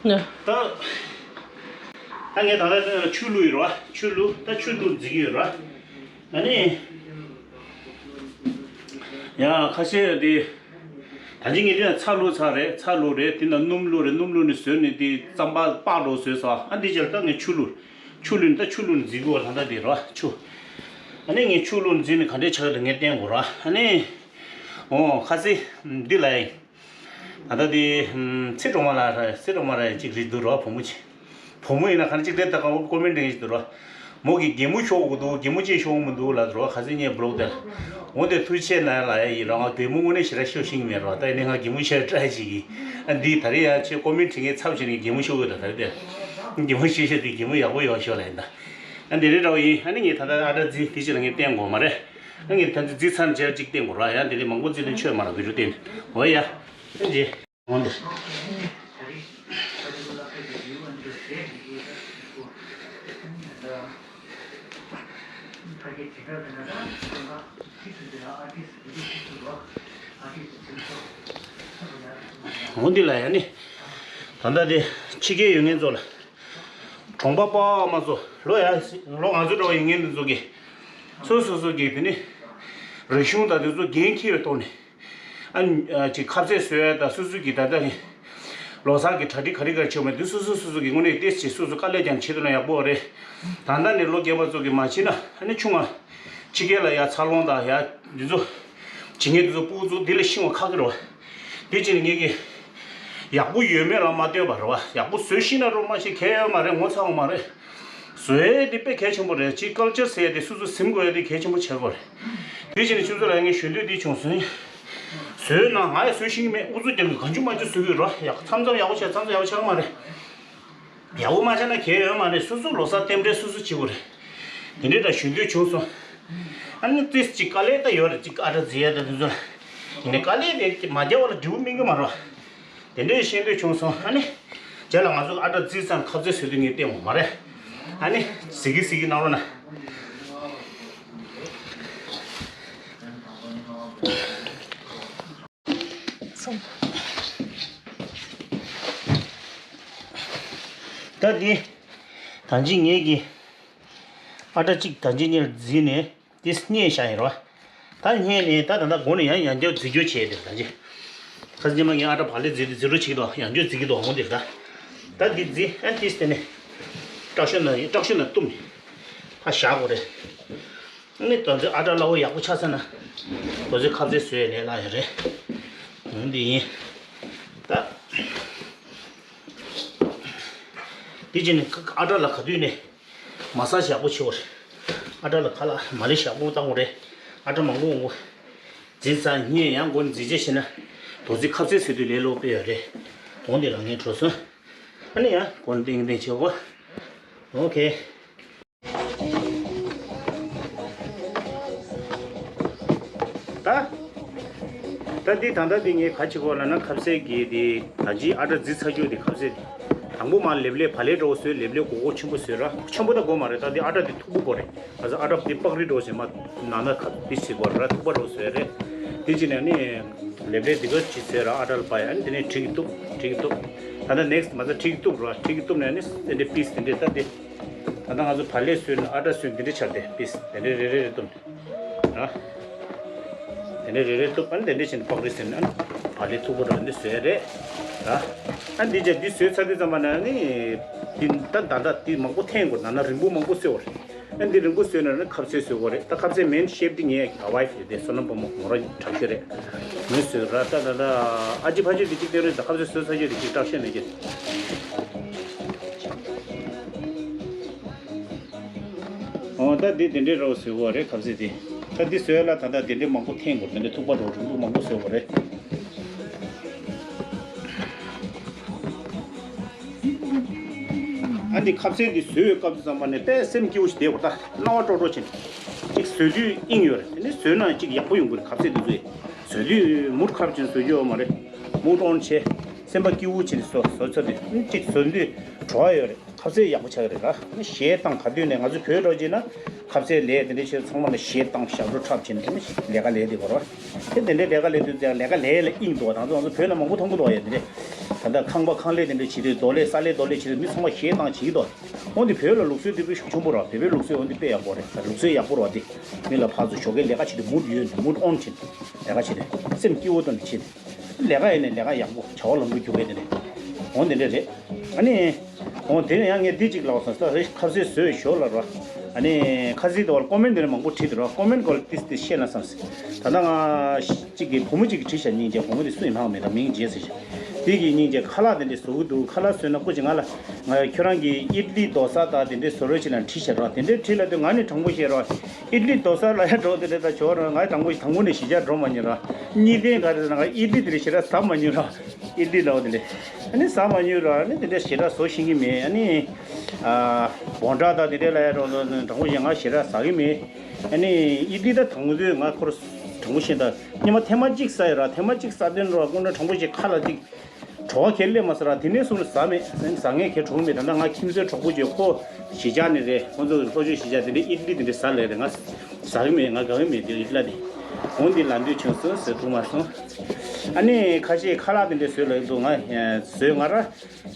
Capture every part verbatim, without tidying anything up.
ད་ད་ངས་ད་ལྟ་ཆུ་བླུགས་ཡོད་རེད་བ། ཆུ་བླུགས། ད་ཆུ་བླུགས་འཛིན་གྱི་ཡོད་རེད་བ། ཨ་ནི། ཡ་ཁ་ཤས་དེ། ད་ཅི་ངས་དེ་ཚྭ་བླུགས་ཚར་རེད། ཚྭ་བླུགས་རེད། དེ་ནས་སྣུམ་བླུགས་རེད། སྣུམ་བླུགས་ནས་བཟོས་ནས་དེ་རྩམ་པ་སྤགས་འགྲོ་བཟོས་སོང་། ཨ་འདི་ཅར་ད་ངས་ཆུ་བླུགས། ཆུ་བླུགས་ནས་ད་ཆུ་བླུགས་ནས་འཛིན་དགོས་ལ་ད་ལྟ་དེ་རེད་བ་ཆུ། ཨ་ནི་ངས་ཆུ་བླུགས་འཛིན་ནས་ག་འདྲས་ཆགས་ཀྱི་འདུག་ངས་བསྟན་དགོས་རེད་བ། ཨ་ནི། འོ་ཁ་སི། འདི་ལ་ཡིན། ད་ལྟ་དེ། ཚེ་སྒྲོལ་མ་ལགས་རེད། ཚེ་སྒྲོལ་མ་རེད། གཅིག་རེད་འདུག་རོ། བུ་མོ་ཆེ། བུ་མོ་ཡིན་ན་ག་ནས་གཅིག་དེ་ལྟ་ག་ཀོ་མེན་ཊི་འདྲ་ཞིག་འདུག་རོ། མོ་གིས་གད་མོ་ཤོར་གི་འདུག་གད་མོ་ཅིག་ཤོར་མི་འདུག་ལབ་འདུག་རོ། ཁ་སང་ངས་བི་ལོག་དེ་ལ། འོ་དེ་ཐུགས་རྗེ་ཆེ་ན་ལ་ཡ་ཡིན་རོ། ང་གད་མོ་དངོས་གནས་ཞེ་དྲག་ཤོར་ཤེས་ཀྱི་མེད་རོ། ད་ཡིན་ནའི་ང་གད་མོ་ཤོར་ཊ་རའི་བྱེད་ཀྱི། ཨ་འདི་ད་རེས་ཡ་ཁྱེད་ཀོ་མེན་ཊི་བྲིས་མཁན་ཚབ་བྱས་ནས་གད་མོ་ཤོར་གི་འདུག་ད་རེས་དེ། གད་མོ་ཤོར་ཤོར་དེ་གད་མོ་ཡག་པོ་ཡོང་ཤོག་ལབ་ཡིན་ད། ཨ་འདི་རེད་འདྲ་བོ་ཡིན། ཨ་ནི་ངས་ད་ལྟ་ཨ་ཊ་རྫིས་དེ་ཕྱིར་ངས་བསྟན་དགོས་མ་རེད། ཨ་ངས་ད་ལྟ་རྫིས་ཚར་རྗེས་གཅིག་བསྟན་དགོས་ར། ཡང་དེ་ལས་མང་པོ་རྫིས་ལ་ཆོད་མ་ར་བི་རུ་བསྟན། འོ་ཡ། ཨ་ཇེ། འོང་འདུག་འོ་འདི་ལ་ཡ་ནི། ད་ལྟ་དེ་ཕྱི་རྒྱལ་ཡོད་མཁན་ཚོ་ལ། གྲོང་པ་པ་མ་ཚོ་ལོ་ཡ། ལོ་ང་ཚོ་འདྲ་བོ་ཡིན་མཁན་འདི་ཚོ་གིས། སོ་སོ་སོ་གིས་དེ་ནི། རིག་གཞུང་དང་དེ་ཚོ་འགན་འཁྱེར་བའི་ཐོག་ནས། ཨ་ནི་ཅིག་ཁ་ཟས་བཟོ་ཡ་དང་སོ་སོ་གི་ད་ལྟ་ནི་ལོ་གསར་གྱི་གྲ་སྒྲིག་ག་རེ་ག་རེ་བྱེད་དགོས་མེད་དེ་སོ་སོ་སོ་སོ་གི་ངོས་ནས་ཏོག་ཙམ་སོ་སོ་དཀའ་ལས་ཀྱང་བྱེད་ཐུབ་ན་ཡག་པོ་རེད། ད་ལྟ་ནས་ལོ་རྒན་པ་ཚོ་གིས་མ་བྱེད་ན་ཨ་ནི་ཆུང་ང་ཕྱི་རྒྱལ་ལ་ཡ་འཚར་ལོངས་དང་ཡ་འདི་ཚོ་བྱེད་མཁན་དེ་ཚོ་སྤུ་གུ་ཚོ་འདི་ལ་ཤི་བ་ཁག་གི་རེད་བ། དེ་བྱས་ནས་ངས་ཀྱི་ཡག་པོ་ཡོད་མེད་ལ་མ་ལྟོས་པ་རེད་བ། ཡག་པོ་བཟོ་ཤེས་ན་རོ་མ་ཤེས་གལ་ཡོད་མ་རེད། ངོ་ཚ་བ་མ་རེད། བཟོ་ཡས་དེ་དཔེ་གལ་ཆེན་པོ་རེད། ཅིག་ཀལ་ཅར་ཟེར་ཡས་དེ་སོ་སོ་ཟིན་དགོས་ཡས་དེ་གལ་ཆེན་པོ་ཆགས་ཀྱི་རེད། དེ་བྱས་ནས་ཁྱོད་ཚོ་ལ་ངས་ཞུ་འདོད་འདི་བྱུང་སོང་། བཟོས་ན་ང་ཡང་བཟོ་ཤེས་ཀྱི་མེད། ཨུ་ཚུགས་རྒྱག་གི་གང་བྱུང་མང་བྱུང་བཟོ་གི་རོ། ཡག་མཚམས་མཚམས་ཡག་པོ་བྱས། མཚམས་མཚམས་ཡག་པོ་ཆགས་ཀྱི་མ་རེད། ཡག་པོ་མ་ཆགས་ན་གལ་ཡོད་མ་རེད། སོ་སོ་ལོ་གསར་རྟེན་འབྲེལ་སོ་སོ་བྱེད་དགོས་རེད། དེ་འདྲའི་འདྲ་ཞུ་འདོད་བྱུང་སོང་། ཨ་ནི་ཏིས་ཅིག་དཀའ་ལས་ད་ཡོད་རེད། ཅིག་ཨ་ཊ་རྫི་ཡས་ད་དེ་ཚོ་ལ། དེ་ནས་དཀའ་ལས་དེ་མ་རྒྱག་པ་ལ་འབྲས་བུ་སྨིན་གི་མ་རེད། དེ་འདྲའི་ཤེས་འདོད་བྱུང་སོང་། ཨ་ནི། རྗེས་ལ་ང་ཚོ་ཨ་ཊ་རྫི་ཙམ་ཁ་ཟས་བཟོས་དུས་ངས་བསྟན་འོང་མ་རེད། ཨ་ནི། གཟིགས་ཀྱི་གཟིགས་ཀྱི་གནང་རོགས་གནང་། ད་འདི། ད་ཅི་ངས་ཀྱི། ཨ་ཊ་གཅིག་ད་ཅི་གཉེར་རྫི་ནས། དེ་བསྙལ་བཞག་ཡིན་རོ། ད་བསྙལ་ནས་ད་ད་ལྟ་སྒོ་ནས་ཡང་ཡང་བསྐྱར་རྫི་རྒྱུ་བྱས་དེ་ད་ཅི། ཁ་སང་ཉི་མ་ངས་ཨ་ཊ་བག་ལེབ་རྫི་དེ་རྫི་རུ་ཆིག་དོ་ཡང་བསྐྱར་རྫི་གི་དོ་འོང་དེ་ད། ད་འདི་རྫི་ཨན་ཏིས་དེ་ནས། སྐྲག་ཤོད་ན་སྐྲག་ཤོད་ན་གཏུབ་ནས། ཧ་བཞག་དགོས་རེད། ཨ་ནི་ད་ཚོད་ཨ་ཊ་སླ་བོ་ཡག་པོ་ཆགས་ས་ན། ད་ཚོད་ཁ་ཟས་བཟོས་ལས་སླ་ཡོད་རེད། འོང་དེ་ཡིན། ད། དེ་བྱས་ནས་ཨ་ཊ་ལ་ག་དུས་ནས། མ་སཱ་ཇི་ཡག་པོ་བྱེད་དགོས་རེད། ཨ་ཊ་ལ་ཁ་ལག་མ་ལེ་ཤ་ཡག་པོ་བཏང་དགོས་རེད། ཨ་ཊ་མང་པོ་འོང་དགོས། རྫི་ཙམ་བསྙལ་ཡང་སྒོ་ནས་རྫི་བྱས་བྱས་ན། དོ་ཚིགས་ཁ་ཟས་ཟེར་དུས་ལས་སླ་པོ་དཔེ་ཡོད་རེད། འོང་དེ་རང་ངས་འགྲོ་སོང་། ཨ་ནི་ཡང་སྒོ་ནས་ཏིང་ཏིང་བྱེད་དགོས། ཨོ་ཁེ། ད། ད་འདི་ད་ལྟ་འདི་ངས་ག་བྱེད་དགོས་ལབ་ན། ཁ་ཟས་ཀྱི་འདི་ད་ཅི་ཨ་ཊ་རྫི་ཚར་རྒྱུ་འདི་ཁ་ཟས་འདི། དང་པོ་མར་ལེབ་ལེབ་བག་ལེབ་འདྲ་བོ་བཟོས། ལེབ་ལེབ་མགོ་སྐོར་ཆེན་པོ་བཟོས་ར། ཆེན་པོ་ད་དགོས་མ་རེད། ད་འདི་ཨ་ཊ་འདི་མཐུག་པོ་དགོས་རེད། ང་ཚོ་ཨ་ཊ་འདི་པགས་རིལ་འདྲ་བོ་བྱས་མར་ནང་ན་ཁ་པིས་བྱེད་དགོས་ར། མཐུག་པ་འདྲ་བོ་བཟོས་རེད། འདི་བྱས་ནས་ནི་ལེབ་ལེབ་འདི་ག་ཅིག་བཟོས་ར། ཨ་ཊ་ལ་པ་ཡ། ཨ་ནི་དེ་ནས་གྲི་གིས་གཏུབ། གྲི་གིས་གཏུབ། ད་ལྟ་ནེག་སི་མ་ཚད་གྲི་གིས་གཏུབ་ར། གྲི་གིས་གཏུབ་ནས་ནི་དེ་འདྲའི་པིས་དེ་འདྲའི་ད་འདི། ད་ལྟ་ང་ཚོ་བག་ལེབ་བཟོས་ནས་ཨ་ཊ་བཟོས་འདི་འདྲ་ཆགས་ཏེ་པིས་དེ་འདྲ་རེ་རེ་རེ་གཏུབ་ནས་ར། དེ་འདྲ་རེ་རེ་གཏུབ། ཨ་ནི་དེ་འདྲ་བྱས་ནས་པགས་རིལ་ཟེར་ནས་ཨ་ནི་བག་ལེབ་མཐུག་པོ་འདྲ་འདི་བཟོས་རེད་ར། ཨ་འདི་བྱས་འདི་བཟོས་ཚར་དུས་ཙམ་པ་ན་ནི་འདི་ད་ད་ད་འདི་མང་པོ་འཐེན་དགོས། ན་ན་རིང་པོ་མང་པོ་བཟོས་པ་རེད། ཨ་འདི་རིང་པོ་བཟོས་ན་ནི་ཁ་ཟས་བཟོས་དགོས་རེད། ད་ཁ་ཟས་མེན་ཤེབ་འདི་ངའི་ཨ་ཝའི་ཕི་དེ་བསོད་ནམས་དཔལ་མོ་ངོ་ར་དྲག་ཤོས་རེད། མོས་བཟོས་ར། ད་ད་ད་ཨ་ཅེ་ཕ་ཅེ་འདི་གཅིག་སྟེར་རེད། ད་ཁ་ཟས་བཟོས་ཚར་རྗེས་འདི་གཅིག་སྐྲག་ཤོས་མེད་ཀྱི། འོ་ད་འདི་དེ་འདྲའི་རོ་བཟོས་པ་རེད། ཁ་ཟས་དེ། ད་འདི་བཟོས་ལ་ད་ད་དེ་འདྲའི་མང་པོ་འཐེན་དགོས། དེ་འདྲའི་མཐུག་པ་རོ་རིང་པོ་མང་པོ་བཟོས་པ་རེད། ཨ་འདི་ཁ་ཟས་འདི་བཟོས་སྐབས་སུ་ཙམ་པ་ནས་དཔེ་སེམས་སྐྱིད་པོ་ཞིག་བསྡད་པ། ད་སྣང་བ་སྤྲོ་སྤྲོ་བྱས་ནས་ཅིག་བཟོས་དུས་དབྱིངས་ཡོད་རེད། དེ་ནས་བཟོས་ན་ཅིག་ཡག་པོ་ཡོང་གི་རེད། ཁ་ཟས་འདི་ཚོ་བཟོས་དུས་མུ་ཁར་བྱས་ནས་བཟོ་རྒྱུ་ཡོད་མ་རེད། མུ་ཏོང་བྱས་སེམས་པ་སྐྱིད་པོ་བྱས་ནས་བཟོ་བཟོ་ཚར་དུས་ཅིག་བཟོས་དུས་བྲོ་བ་ཡོད་རེད། ཁ་ཟས་ཡག་པོ་ཆགས་ཀྱི་རེད་ལ། ཨ་ནི་གཞས་བཏང་ག་དུས་ནས་ང་ཚོ་བོད་འདྲ་བྱས་ན་ཁ་ཟས་ལས་དེ་འདྲའི་ཆེད་ཚང་མ་ལ་གཞས་བཏང་ཞབས་བྲོ་འཁྲབ་བྱས་ནས་དེ་ནས་ལས་ཀ་ལས་དེ་བར་བ། དེ་དེ་འདྲའི་ལས་ཀ་ལས་དུས་ཙང་ལས་ཀ་ལས་ལ་དབྱིངས་འདུག་བ། ད་ཚོ་ང་ཚོ་བོད་ན་མང་པོ་མཐོང་གི་འདུག་བ། ཡ་དེ་འདྲའི་ ད་ལྟ་ཁང་པ་ཁང་ལས་དེ་འདྲ་བྱེད་དུས་རྡོ་ལས་ས་ལས་རྡོ་ལས་བྱེད་དུས་མི་ཚང་མ་ཞེ་སྡང་བྱེད་ཀྱི་འདུག་འོན་ཏེ་བོད་ལ་ལུགས་སྲོལ་དེ་དཔེ་ཤུགས་ཆེན་པོ་རེད། བོད་པའི་ལུགས་སྲོལ་འོན་ཏེ་དཔེ་ཡག་པོ་རེད། ལུགས་སྲོལ་ཡག་པོ་རེད་དེ། མི་ལ་ཕར་ཚུར་ཞོགས་ཀས་ལས་ཀ་བྱེད་དུས་མུ་ཌི་ཡོད་ནས་མུ་ཌི་ཨོན་བྱེད་དུས་ལས་ཀ་བྱེད་དུས་སེམས་སྐྱིད་པོ་བཏོན་ནས་བྱེད་དུས་ལས་ཀ་ཡིན་ནས་ལས་ཀ་ཡག་པོ་བྱ་བ་ལམ་འགྲོ་རྒྱུག་གི་དེ་རེད། འོན་དེ་འདྲ་རེད། ཨ་ནི། འོ་དེ་ནས་ཡང་ངས་འདི་གཅིག་ལབ་སོང་ས་རེད། ཁ་ཟས་བཟོས་ཞོར་ལ་རོ། ཨ་ནི་ཁ་ཟས་དེ་བར་ཀོ་མེན་དེ་ནས་མང་པོ་བྲིས་འདུག་རོ། ཀོ་མེན་སྐོར་ཏིས་ཏིས་བཤད་ན་བསམ་སོང་། ད་ལྟ་ང་གཅིག་གིས་བུ་མོ་གཅིག་གིས་བྲིས་ཤག་སྙིང་རྗེ། བུ་མོ་དེ་སུ་ཡིན་ཧ་གོ་མེད། ད་མིང་བརྗེད་ཟེར་ཤག་དེ་གིས་སྙིང་རྗེ་ཁ་ལག་དེ་འདྲས་བཟོ་གི་འདུག་ཁ་ལག་བཟོས་ན་སྐུ་མཁྱེན་ང་ལ་ང་ཁྱོད་རང་གིས་ཨིད་ལི་རྡོ་ས་དང་དེ་འདྲས་བཟོ་རོགས་བྱེད་ན་བྲིས་ཤག་རོ། དེ་འདྲས་བྲིས་ལ་དུས་ང་ནི་དྲང་པོ་བཤད་རོ། ཨིད་ལི་རྡོ་ས་ལ་ཡ་འགྲོ་དེ་འདྲས་ད་ཇོ་རོ་ང་དྲང་པོ་དང་པོ་ནས་གཞིས་ཆགས་འགྲོ་མ་མྱོང་རོ། གཉིས་ལྡན་ག་རེ་ཟེར་ན་ང་ཨིད་ལི་དེ་འདྲས་ཞེ་དྲག་ཟ་མ་མྱོང་རོ། ཨིད་ལི་ལའོ་དེ་འདྲས། ཨ་ནི་ཟ་མ་མྱོང་ར། ཨ་ནི་དེ་འདྲས་ཞེ་དྲག་བཟོ་ཤེས་ཀྱི་མེད། ཨ་ནི་ཨ་བོང་ཁྲ་དང་དེ་འདྲས་ལ་ཡ་རོ་དྲང་པོ་བཤད་ང་ཞེ་དྲག་ཟ་གི་མེད། ཨ་ནི་ཨིད་ལི་ད་དང་པོ་དུས་ང་ཁོར་དྲང་པོ་བཤད་ད་ཉི་མ་ཐེངས་མ་གཅིག་ཟ་ཡོད་ར། ཐེངས་མ་གཅིག་ཟ་དོན་ར་ཁོང་ཁྲོ་དྲང་པོ་བཤད་ཁ་ལ་ཅིག་བྲོ་བ་ཁས་ལེན་མ་ཟ་ར། དེ་ནས་བཟུང་ཟ་མེད། ཟ་ངས་ཁས་གྲོགས་མེད། ད་ལྟ་ང་ཁྱིམ་མཚེས་གྲོགས་པོ་ཅིག་ཁོ་གཞིས་ཆགས་ནས་རེད། ཁོང་ཚོ་ལྷོ་ཕྱོགས་གཞིས་ཆགས་དེ་འདྲས་ཨིད་ལི་དེ་འདྲས་ཟ་ལེ་རེད། ང་ཟ་གི་མེད། ང་དགའ་གི་མེད་དེ་ཨིད་ལ་དེ། འོན་ཏེ་ལ་འདོད་བྱུང་སོང་ཟེར་ཐུབ་མ་སོང་། ཨ་ནི་ཁ་ཤས་ཁ་ལག་དེ་འདྲས་བཟོས་ལ་འདུག་ང་བཟོས་ང་ར།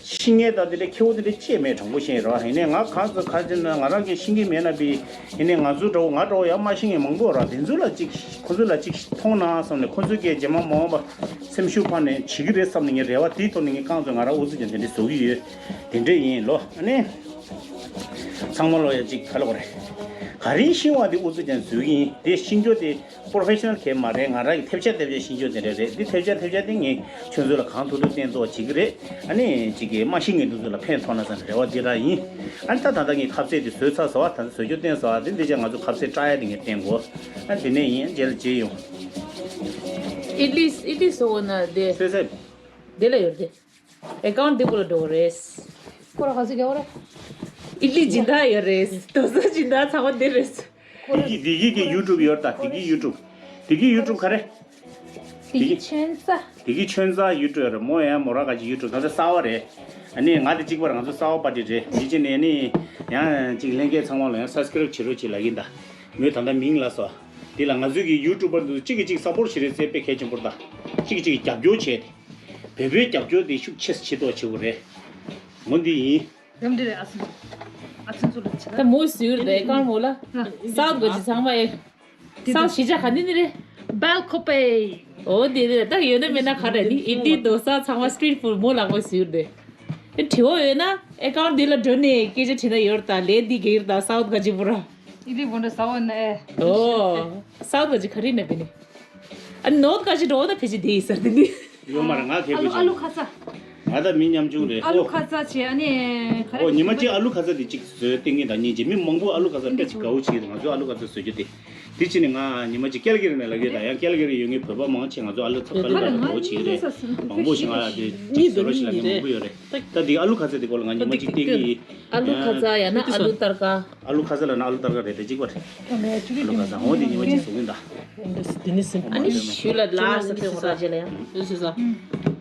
ཤི་ངེས་དང་དེ་འདྲའི་ཁེ་བོ་དེ་འདྲའི་ཅེས་མེད། དྲང་པོ་བཤད་རོགས། ཡིན་ནའི་ང་གང་ཚོ་ག་ཅི་ན་ང་རང་གིས་ཤི་གི་མེད་ན་བི། ཡིན་ནའི་ང་ཚོ་འདྲ་བོ་ང་འདྲ་བོ་ཡང་མ་ཤི་ངེས་མང་པོ་ར། དེ་ཚོ་ལ་ཅིག་ཁོ་ཚོ་ལ་ཅིག་མཐོང་ན་བསམ་ནས་ཁོ་ཚོ་གིས་རྗེས་མ་མ་འོངས་པ་སེམས་ཤུགས་འཕར་ནས་བྱེད་ཀྱི་རེད་བསམ་ནས་ངས་རེ་བ་དེའི་ཐོག་ནས་ངས་རྐང་ཚོ་ང་རང་ཨུ་ཚུགས་ཀྱང་དེ་འདྲའི་བཟོ་གི་ཡོད། དེ་འདྲས་ཡིན་ལོ། ཨ་ནི་ཚང་མ་ལོ་ཡ་ཅིག་ག་ལ་གོ་རེད། ག་རེ་ཤི་བ་དེ་ཨུ་ཚུགས་ཀྱང་བཟོ་གི་ཡིན། དེ་ཤི་འགྱོ་དེ། པོ་རོ་ཕེ་ཤི་ནལ་གང་མ་རེད། ང་རང་གི་ཐེབས་ཆག་ཐེབས་ཆག་ཤེས་རྒྱུ་དེ་འདྲ་རེད། འདི་ཐེབས་ཆག་ཐེབས་ཆག་དེ་ངས་ཁྱོད་ཚོ་ལ་གང་ཐུབ་ཐུབ་བསྟན་ཏོག་བྱེད་ཀྱི་རེད། ཨ་ནི་ཅིག་གིས་མ་ཤེས་མཁན་དེ་ཚོ་ལ་ཕན་ཐོགས་ན་བསམ་རེ་བ་འདི་རང་ཡིན། ཨ་ནི་ད་ད་ལྟ་ངས་ཁ་ཟས་དེ་བཟོས་ཚར་སོང་བ། ད་ལྟ་བཟོ་རྒྱུ་བསྟན་སོང་བ། དེ་འདི་ཅག་ང་ཚོ་ཁ་ཟས་བཀྲ་ཡ་དེ་ངས་བསྟན་དགོས། ཨ་དེ་ནས་ཡིན། རྗེས་ལ་མཇལ་ཡོང་། ཨིད་ལི་ཨིད་ལི་བཟོ་དགོས་ན་དེ་བཟོས་ཚར། དེ་ལ་ཡོད་དེ། ཨེ་ཀའུན་ཊི་འདི་གུ་ལ་འགྲོ་གི་རེད། ཁོ་ར་ག་ཚོད་རྒྱག་པ་རེད། ཨིད་ལི་སྦྱིན་བདག་ཡོད་རེད། རྡོ་ས་སྦྱིན་བདག་ཚང་མ་འདི་རེད། ཁོ་ར་དེ་གི་དེ་གི་གི་ཡུ་ཊུབ་ཡོད་ད། དེ་གི་ཡུ་ཊུབ། དེ་གི་ཡུ་ཊུབ་ག་རེ། དེ་གི་ཆོན་ས། དེ་གི་ཆོན་ས་ཡུ་ཊུབ་ཡོད་རེད། མོ་ཡང་མོ་ར་ག་ཅིག་ཡུ་ཊུབ་ད་ལྟ་གསར་བ་རེད། ཨ་ནི་ང་དེ་གཅིག་པར་ང་ཚོ་གསར་བ་པར་ཊི་རེད། དེ་ཅི་ནས་ནི་ཡང་ཅིག་ལྷན་རྒྱས་ཚང་མ་ལ་ཡང་སབ་སི་ཀ་རེབ་བྱེད་རོགས་བྱེད་ལབ་ཀྱིན་ད། མོས་ད་ལྟ་མིང་ལབ་སོང་། དེ་ལ་ང་ཚོའི་གི་ཡུ་ཊུབ་པར་འདུག་གཅིག་གིས་གཅིག་སབ་པོར་བྱེད་རེས་ཚེ་དཔེ་གལ་ཆེན་པོ་རེད་ད། གཅིག་གིས་གཅིག་རྒྱབ་སྐྱོར་བྱས་ཏེ། བོད་པའི་རྒྱབ་སྐྱོར་དེ་ཤུགས་ཆེ་ཆེ་ཏོག་བྱེད་དགོས་རེད། མོ་འདི་ཡིན། རམ་འདི་རེད། ཨ་ཚང་ཨ་ཚང་ཚོ་ལ་ཆ་ད་མོ་ཟུར་རེད། ཀར་མོ་ལ་སའུ་ཐི་ག་ཅི་ཚང་མ་ཨེ། སའུ་ཐི་གཞིས་ཆགས་ག་འདི་ནི་རེད། སྦལ་ཀོ་པེ། འོ་འདི་རེད། ད་ཡོད་ན་མེད་ན་ག་རེ་ནི་ཨིད་ལི་རྡོ་ས་ཚང་མ་སི་ཊི་རིཊ་ཕུཌ་མོ་ལག་མོ་ཟུར་རེད། ཨེ་དྲི་བ་ཡོད་ན་ཨེ་ཀའུན་ཊི་འདི་ལ་འགྲོ་ནས་སྐད་ཆ་དྲིས་ན་ཡོད་རེད། ད་ལས་འདི་གེ་རེད། ད་སའུ་ཐི་ག་ཅི་པུ་ར། ཨིད་ལི་བོ་འདྲ་ཟ་བ་ན་ཨེ། ཨོ། སའུ་ཐི་ག་ཅི་ག་རེ་ན་བི་ནི། ཨ་ནོར་ཐི་ག་ཅི་འགྲོ་ན་ཕལ་ཆེར་དེ་ཡིན་ས་རེད་འདི། ཡོད་མ་རེད། ང་ཁེ་ཨ་ལུ་ཨ་ལུ་ཁ་ཚ། ང་ད་མི་ཉམ་ཆུང་རེད། ཨ་ལུ་ཨོ། ཁ་ཚ་བྱས་ཨ་ནི་ག་རེ། ཨོ་ཉི་མ་གཅིག་ཨ་ལུ་ཁ་ཚ་དེ་གཅིག་བཟོས་བསྟན་གྱིན་ད་ཉིན་གཅིག་མི་མང་པོ་ཨ་ལུ་ཁ་ཚ་དཔེ་ཅིག་དགའ་བོ་བྱེད་ང་ཚོ་ཨ་ལུ་ཁ་ཚ་བཟོ་རྒྱུ་དེ། དེ་ཕྱིན་ནས་ང་ཉི་མ་གཅིག་ཀལ་གི་རི་ནས་ལབ་ཡོད། ད་ཡང་ཀལ་གི་རི་ཡོད་ངའི་བོད་པ་མང་ཆེ་ང་ཚོ་ཨ་ལུ་ཁ་ཚ་དགའ་བོ་བྱེད་རེད། མང་པོ་ཞིག་ང་ལ་དེ་གཅིག་བཟོ་རོགས་ཞིག་ལབ་མཁན་མང་པོ་ཡོད་རེད། ད་དེ་ཨ་ལུ་ཁ་ཚ་དེ་སྐོར་ལ་ང་ཉི་མ་གཅིག་བསྟན་གྱི་ཡིན། ཨ་ལུ་ཁ་ཚ་ཡང་ན་ཨ་ལུ་ཏར་ཀ། ཨ་ལུ་ཁ་ཟས་ལ་ན་ཨ་ལུ་ཏར་ཀ་རེད་དེ་གཅིག་པ་རེད། ཨ་ལུ་ཁ་ཟས་འོ་དེ་ཉི་མ་གཅིག་བཟོ་གིན་ད། ཨ་ནི་ཞུ་ལ་ལ་ས་ཐོན་ཁོ་ར་རྗེས་ལ་ཡང་།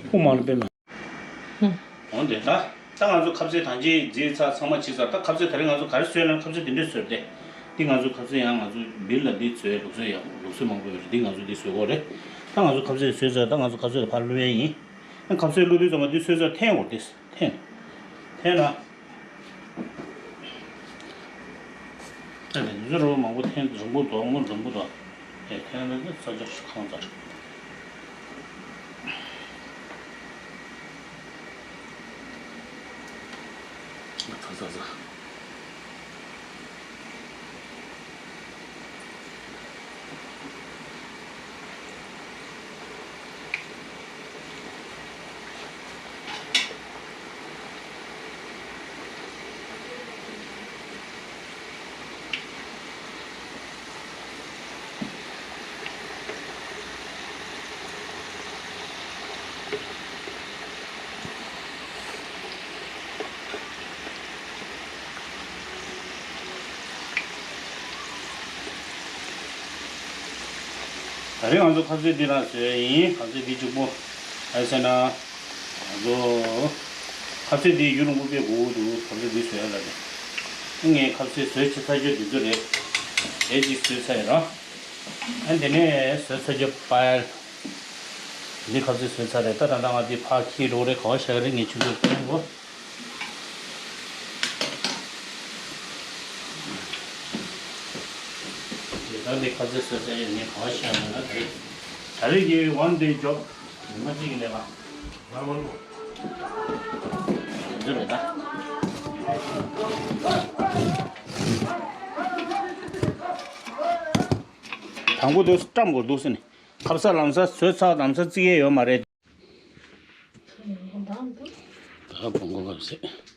ཨུ་མ་ལ་པེ་མ། འོ་དེ་ད། ད་ང་ཚོ་ཁ་ཟས་ཐང་ཆེན་རྫིས་ཚ་ཚང་མ་ཕྱིས་ཚར། ད་ཁ་ཟས་ད་རེས་ང་ཚོ་ག་རེ་བཟོས་ན་ཁ་ཟས་དེ་འདྲས་བཟོས་ཏེ། འདི་ང་ཚོ་ཁ་ཟས་ཡང་ང་ཚོ་བིར་ལ་འདི་བཟོས་ལུགས་སྲོལ་ཡང་ལུགས་སྲོལ་མང་པོ་ཡོད་རེད། འདི་ང་ཚོ་འདི་བཟོས་གོ་རེད། ད་ང་ཚོ་ཁ་ཟས་བཟོས་ཚར། ད་ང་ཚོ་ཁ་ཟས་ལ་ཕར་བླུག་ཡས་ཡིན། ཁ་ཟས་བླུགས་དུས་ཙམ་པ་འདི་སོས་ཚར་འཐེན་འོར་ཏེ་འཐེན། འཐེན་ན། ཨ་ནི་འདི་ཚོ་རོ་མང་པོ་འཐེན། རིང་པོ་འདུག་མོ་རིང་པོ་འདུག་ཨེ་འཐེན་ན་ནི་ས་ཆ་ཁང་ཚར། ཚ་ཚ་ཚ། ད་རེས་ང་ཚོ་ཁ་ཟས་འདི་རང་བཟོས་ཡིན། ཁ་ཟས་འདི་གཅིག་པོ་ཨ་ཟེར་ན། ང་ཚོ་ཁ་ཟས་འདི་ཡུན་རིང་པོ་དཔེ་དགོས་འདུག་ཁ་ཟས་འདི་བཟོས་ཡ་ལ་རེད། ངས་ཁ་ཟས་བཟོས་བྱས་ཚར་རྒྱུ་འདི་ཚོ་རེད། དེ་གཅིག་བཟོས་ཚར་ཡིན་ར། ཨ་འདི་ནས་བཟོས་ཚར་རྒྱུ་པ། འདི་ཁ་ཟས་བཟོས་ཚར་རེད། ད་ད་ལྟ་ང་འདི་ཕར་འཁྱེར་འགྲོ་རེད། ག་བ་བཞག་རེད། ངས་ཆུ་ཚོད་སྟོན་གོ། ད་འདི་ཁ་ཟས་བཟོས་ཚར་རེད། ངས་ག་བ་བཞག་ཡོད་ན་ད་རེད། ད་རེས་ཀྱི་one day job ཉི་མ་གཅིག་གི་ལས་ཀ། ང་མ་ལོ། འདི་རེད་ད། དང་པོ་དུས་སུ་བཀྲམ་དགོས་འདུག་ཟེར་ནས། ཁ་ཟས་ལམ་སང་བཟོས་ཚར། ལམ་སང་བརྩི་ཡས་ཡོད་མ་རེད། ད་བོང་གུ་བབས་སེ།